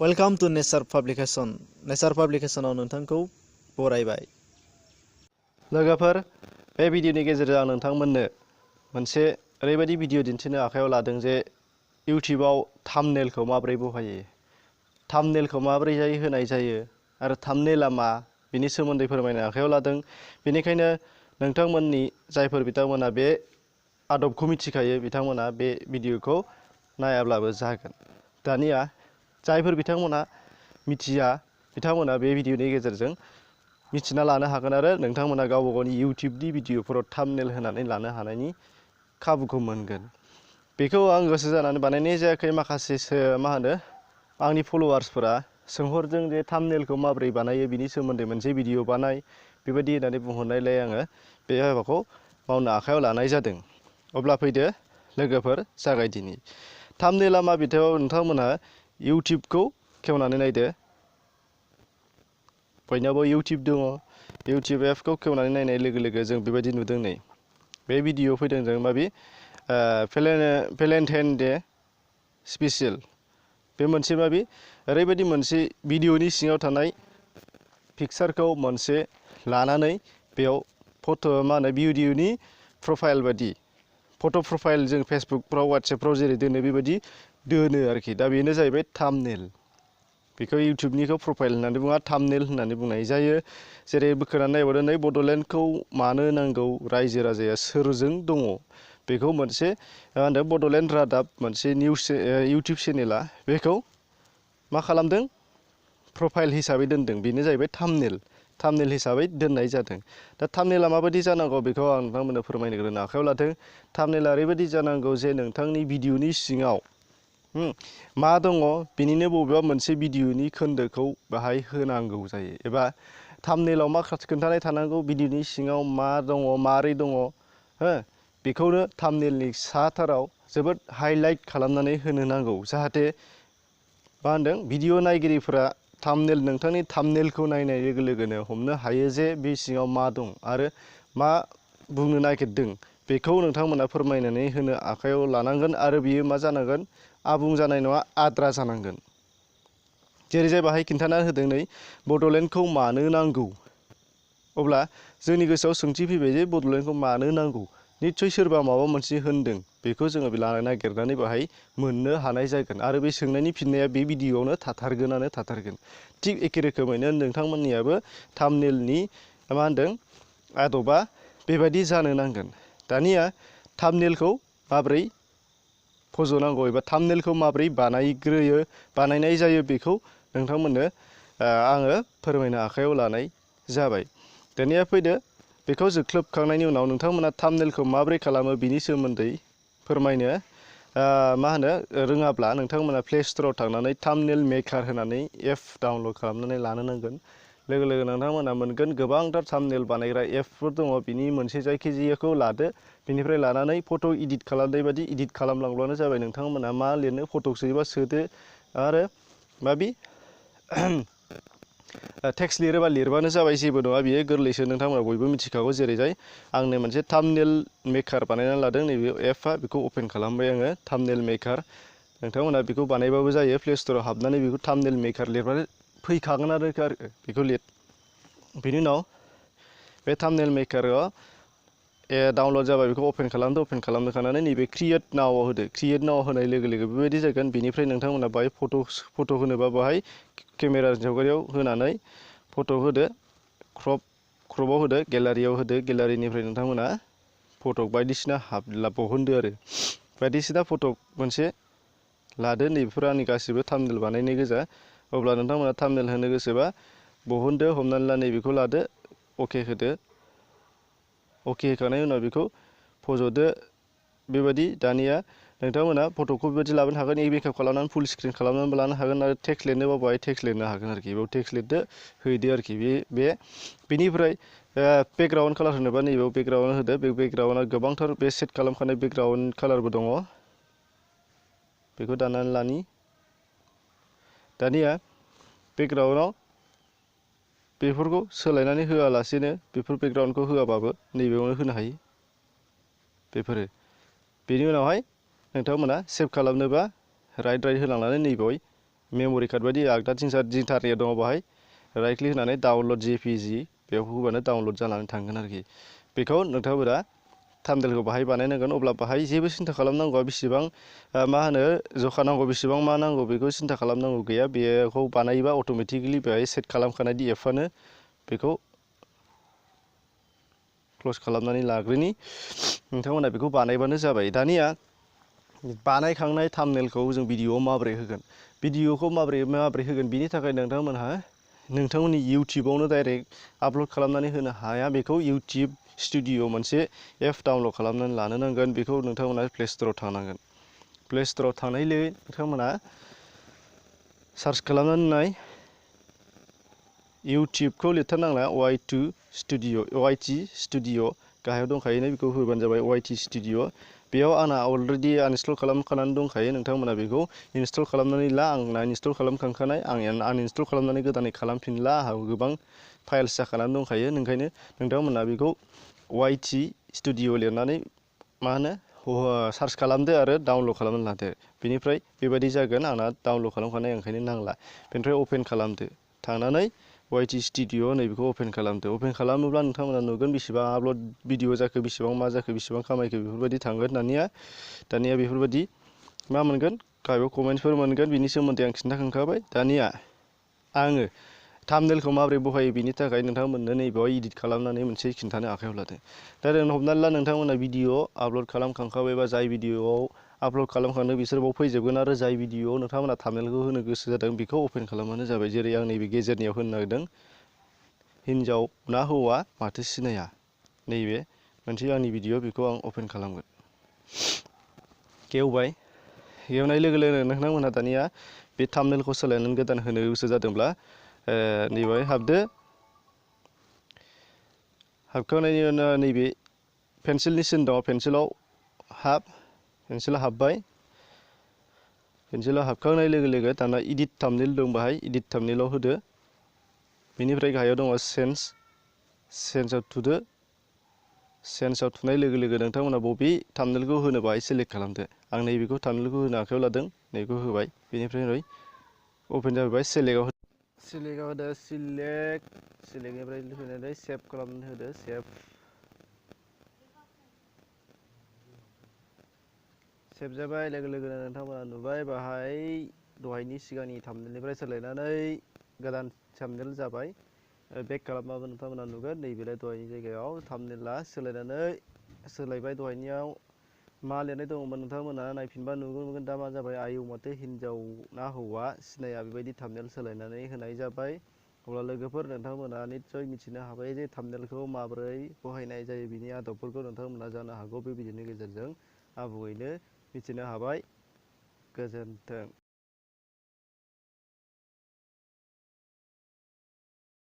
Welcome to nature publication. नेचार पाब्लिकेशनाव नोंथांखौ बरायबाय। लोगोफोर, बे भिडिअनि गेजेरजों आं नोंथांमोननो मोनसे ओरैबायदि भिडिअ दिन्थिनो आखायाव लादों जे इउटिउबाव थाम्बनेलखौ माबोरै बहायो, थाम्बनेलखौ माबोरै होनाय जायो आरो थाम्बनेला मा बिनि सोमोन्दै फोरमायनो आखायाव लादों। बेनिखायनो नोंथांमोननि जायफोर बिथांमोना बे आदबखौ मिथिखायो बिथांमोना बे भिडिअखौ नायाब्लाबो जागोन। दानिया जायफोर बिथांमोना मिथिया बिथांमोना बे भिडिअनि गेजेरजों मिथिना लानो हागोन आरो नोंथांमोना गावबा गावनि इउटिउबनि भिडिअफोराव थाम्बनेल होनानै लानो हानायनि खाबुखौ मोनगोन। बेखौ आं गोसो जानानै बानायनाय जायाखै। माखासे आंनि फलोवार्सफोरा सोंहरदों जे थाम्बनेलखौ माबोरै बानायो बिनि सोमोन्दै मोनसे भिडिअ बानाय बेबायदि होननानै बुंहरनायलाय आङो बे हाबाखौ मावनो आखायाव लानाय जादों। अब्ला फैदो लोगोफोर, जागायदिनि। थाम्बनेला मा बिथायाव नोंथांमोनहा इउटिउबखौ खेवनानै नायदो। बयनावबो इउटिउब दङ। इउटिउब एपखौ खेवनानै नायनाय लोगो लोगो जों बेबायदि नुदों। नै बे भिडिअ फैदों जों माबि भेलेन्टाइन डे स्पेसियेल। बे मोनसे माबि ओरैबायदि मोनसे भिडिअनि सिङाव थानाय पिक्सारखौ मोनसे लानानै बेयाव फट' भिडिअनि प्रफाइल बायदि फट' प्रफाइल जों फेसबुकफ्राव वाट्सएपफ्राव जेरै दोनो बेबायदि दोनो आरोखि। दा बेनो जाहैबाय थाम्बनेल। बेखौ इउटिउबनिखौ प्रफाइल होननानै बुङा, थाम्बनेल होननानै बुंनाय जायो। जेरै बोखोनानै नायबावदो, नै बड'लेण्डखौ मानो नांगौ, रायजो राजाया सोरजों दङ, बेखौ मोनसे बड'लेण्ड रादाब मोनसे निउस इउटिउब चेनेला बेखौ मा खालामदों, प्रफाइल हिसाबै दोनदों। बेनो जाहैबाय थाम्बनेल। थाम्बनेल हिसाबै दोननाय जादों। दा थाम्बनेला माबायदि जानांगौ बेखौ आं नोंथांमोननो फोरमायनो आखायाव लादों। थाम्बनेला ओरैबायदि जानांगौ जे नोंथांनि भिडिअनि सिङाव मा दङ बेनिनो बबेबा मोनसे भिडिअनि खोन्दोखौ बाहाय होनांगौ जायो। एबा थाम्बनेलाव मा खोन्थानाय थानांगौ, भिडिअनि सिङाव मा दङ, मारै दङ, बेखौनो थाम्बनेलनि साथाराव जोबोद हाइलाइट खालामनानै होनो नांगौ। जाहाथे भिडिअ नायगिरिफोरा नोंथांनि थाम्बनेलखौ नायनाय लोगो लोगोनो हमनो हायो जे बे सिङाव मा दं आरो मा बुंनो नागिरदों बेखौ नोंथांमोना फोरमायनानै होनो आखायाव लानांगोन। आरो बियो मा जानांगोन, आबुं जानाय नङा, आद्रा जानांगोन। जेरै जाय बाहाय खिन्थाना होदों, नै बड'लेण्डखौ मानो नांगौ। अब्ला जोंनि गोसोआव सोंथि फैबाय जे बड'लेण्डखौ मानो नांगौ। निस्सय सोरबा माबा मोनसे होनदों, बेखौ जोङो नागिरनानै बाहाय मोननो हानाय जागोन। आरो बे सोंनायनि फिननाया बे भिडिअआवनो थाथारगोन। थिग एखे रोखोमैनो नोंथांमोननियाबो थाम्बनेलनि आदबा बेबायदि जानो नांगोन। दानिया थाम्बनेलखौ माब्रै फज'नांगौ एबा थाम्बनेलखौ माब्रै बानायनाय जायो बेखौ नोंथांमोननो आङो फोरमायनो आखायाव लानाय जाबाय। दानिया फैदो, बेखौ जोख्लोबखांनायनि उनाव नोंथांमोना थाम्बनेलखौ माब्रै खालामो बिनि सोमोन्दै फोरमायनो रोङाब्ला नोंथांमोना प्ले स्ट'राव थांनानै थाम्बनेल मेकार होनानै एप डाउनलड खालामनानै लानो नांगोन। लोगो लोगो नोंथांमोना मोनगोन गोबांथार थाम्बनेल बानायग्रा एपफोर दङ। बिनि मोनसे जायखिजायाखौ लादो। बिनिफ्राय लानानै फट' इडिट खालामनाय बायदि इडिट खालामलांब्लानो जाबाय। नोंथांमोना मा लिरनो, फट' सोयोबा सोदो आरो टेक्स्ट लिरोबा लिरबानो जाबाय। जेबो नङा, बियो गोरलैसो, नोंथांमोना बयबो मिथिखागौ। जेरै जाय आंनो मोनसे थाम्बनेल मेकार बानायनानै लादों। नैबे एपआ, बेखौ अपेन खालामबाय आङो, थाम्बनेल मेकार। नोंथांमोना बेखौ बानायबाबो जायो। प्ले स्ट'राव हाबनानै बेखौ थाम्बनेल मेकार लिरबानो फैखागोन आरो बेखौ लिर। बेनि उनाव बे थाम्बनेल मेकाराव डाउनलड जाबाय, बेखौ अपेन खालामदो। अपेन खालामखांनानै नैबे क्रिएट नावआव होदो। क्रिएट नावआव होनाय लोगो लोगो बेबायदि जागोन। बेनिफ्राय नोंथांमोना बाहाय फट' होनोबा बाहाय केमेरा सावगारियाव होनानै फट' होदो। क्रपआव होदो, गेलारियाव होदो। गेलारिनिफ्राय नोंथांमोना फट' बायदिसिना बहनदो आरो बायदिसिना फट' मोनसे लादो। नैबेफोर आंनि गासिबो थाम्बनेल बानायनाय गोजा। अब्ला नोंथांमोना थाम्बनेल होनो गोसोबा बहनदो। हमनानै ला नैबेखौ लादो, अके होदो। अके होखांनायनि उनाव बेखौ फज'दो। बेबायदि दानिया नोंथांमोना फट'खौ बेबायदि लाबोनो हागोन। बेकआप खालामनानै फुल स्क्रिन खालामनानैबो लानो हागोन। आरो टेक्स्ट लिरनोबा बेहाय टेक्स्ट लिरनो हागोन आरोखि। बेयाव टेक्स्ट लिरदो, हैदो आरोखि। बेनिफ्राय बेकग्राउन्ड कालार होनोबा नैबेयाव बेकग्राउन्ड होदो। बे बेकग्राउन्डआ गोबांथार बे सेट खालामखानाय बेकग्राउन्ड कालारबो दङ। बेखौ दानानै लानि। दानिया बेकग्राउन्डआव बेफोरखौ सोलायनानै होआलासेनो, बेफोर बेकग्राउन्डखौ होआबाबो नैबेयावनो होनो हायो। बेफोरो बेनि उनावहाय नोंथांमोना सेभ खालामनोबा राइट होलांनानै नैबेयाव मेम'रि कार्ड बायदि आगदाथिं जिंथारनिया दङ बाहाय राइट क्लिक होनानै डाउनलड जेपिजि बेयाव होबानो डाउनलड जानानै थांगोन आरोखि बेखौ नोंथांमोना थाम्बनेलखौ बाहाय बानायनांगोन अब्ला बाहाय जेबो सिन्था खालामनांगौआ बेसेबां मा होनो जखा नांगौ बेसेबां मा नांगौ बेखौ सिन्था खालामनांगौ गैया बेखौ बानायोबा अट'मेटिकेलि बेहाय सेट खालामखानाय दि एपआनो बेखौ क्ल'ज खालामनानै लाग्रोनि नोंथांमोना बेखौ बानायबानो जाबाय दानिया बानायखांनाय थाम्बनेलखौ जों भिडिअ'आव माबोरै होगोन भिडिअ'खौ माबोरै होगोन बिनि थाखाय नोंथांमोनहा नोंथांमोननि इउटिउबावनो डाइरेक्ट आपल'ड खालामनानै होनो हाया बेखौ इउटिउब स्टुडिअ मोनसे एप डाउनल'ड खालामनानै लानो नांगोन बेखौ नोंथांमोना प्ले स्ट'राव थांनांगोन प्ले स्ट'राव थांनाय लोगो नोंथांमोना सार्च खालामनानै नाय इउटिउबखौ लिरथारनांला YT स्टुडिअ गाहायाव दंखायोनो बेखौ होबानो जाबाय YT स्टुडिअ बेयाव आंना अलरेडि आनइनस्टल खालामखानानै दंखायो नोंथांमोना बेखौ इनस्टल खालामनानै ला आंना इनस्टल खालामखांखानाय आं आनइनस्टल खालामनानै गोदानै खालामफिनला आंहा गोबां फाइल्स जाखानानै दंखायो ओंखायनो नोंथांमोना बेखौ YT स्टुडिअ लिरनानै मा होनो सार्च खालामदो आरो डाउनल'ड खालामनानै लादो बेनिफ्राय बेबायदि जागोन आंना डाउनल'ड खालामखानाय ओंखायनो नांला बेनिफ्राय अपेन खालामदो थांनानै YT स्टुडिअ नैबेखौ अपेन खालामदो अपेन खालामोब्ला नोंथांमोना नुगोन बेसेबां आपल'ड भिडिअ जाखो बेसेबां मा जाखो बेसेबां खामायखो बेफोरबायदि थांगोन दानिया बेफोरबायदि मा मोनगोन गाहायाव कमेन्टसफोर मोनगोन बिनि सोमोन्दै आं खिन्थाखांखाबाय दानिया आङो थाम्बनेलखौ माबोरै बहायो बिनि थाखाय नोंथांमोननो नैबेयाव इडिट खालामनानै मोनसे खिन्थानो आखायाव लादों दा हमनानै ला नोंथांमोना भिडिअ आपल'ड खालामखांखाबायबा जाय भिडिअआव आपल'ड खालामखांदों बिसोर बाव फैजोबगोन आरो जाय भिडिअआव नोंथांमोना थाम्बनेलखौ होनो गोसो जादों बेखौ अपेन खालामबानो जाबाय जेरै आं नैबे गेजेरनियाव होनो नागिरदों हिन्जाव ना हौवा माथो सिनाया नैबे मोनसे आंनि भिडिअ बेखौ आं अपेन खालामगोन गेवबाय गेवनाय लोगो लोगोनो नोंथांमोनहा दानिया बे थाम्बनेलखौ सोलायनानै गोदान होनो गोसो जादोंब्ला नैबेहाय हाबदो हाबखांनायनि उनाव नैबे पेन्सिलनि सिन दङ पेन्सिलाव हाबबाय पेन्सिलाव हाबखांनाय लोगो लोगो दाना इडिट थाम्बनेल दं बाहाय इडिट थाम्बनेलाव होदो बेनिफ्राय गाहायाव दङ सेन्सआव थुदो सेन्सआव थुनाय लोगो लोगो नोंथांमोना बबे थाम्बनेलखौ होनो बाहाय सेलेक्ट खालामदो आं नैबेखौ थाम्बनेलखौ होनो आखायाव लादों नैबेखौ होबाय बेनिफ्राय ओरै अपेन जाबाय सेलेक्टआव होदो सेलेक्टनिफ्राय फैनानै सेभ खालामनानै होदो सेभ जाबाय लोगो लोगोनो नोंथांमोना नुबाय बाहाय दहायनि सिगांनि थाम्बनेलनिफ्राय सोलायनानै गोदान थाम्बनेल जाबाय बेक खालामबाबो नोंथांमोना नुगोन नैबेलाय दहायनि जायगायाव थाम्बनेला सोलायबाय दहायनियाव मा लिरनाय दङमोन नोंथांमोना नायफिनबा नुनो मोनगोन दा मा जाबाय आयौ माथो हिन्जाव ना हौवा सिनाया बेबायदि थाम्बनेल सोलायनानै होनाय जाबाय अब्ला लोगोफोर नोंथांमोना निस्सय मिथिनो हाबाय जे थाम्बनेलखौ माबोरै बहायनाय जायो बिनि आदबफोरखौ नोंथांमोना जानो हागौ बे भिडिअनि गेजेरजों आबुङैनो मिथिनो हाबाय गोजोन्थों।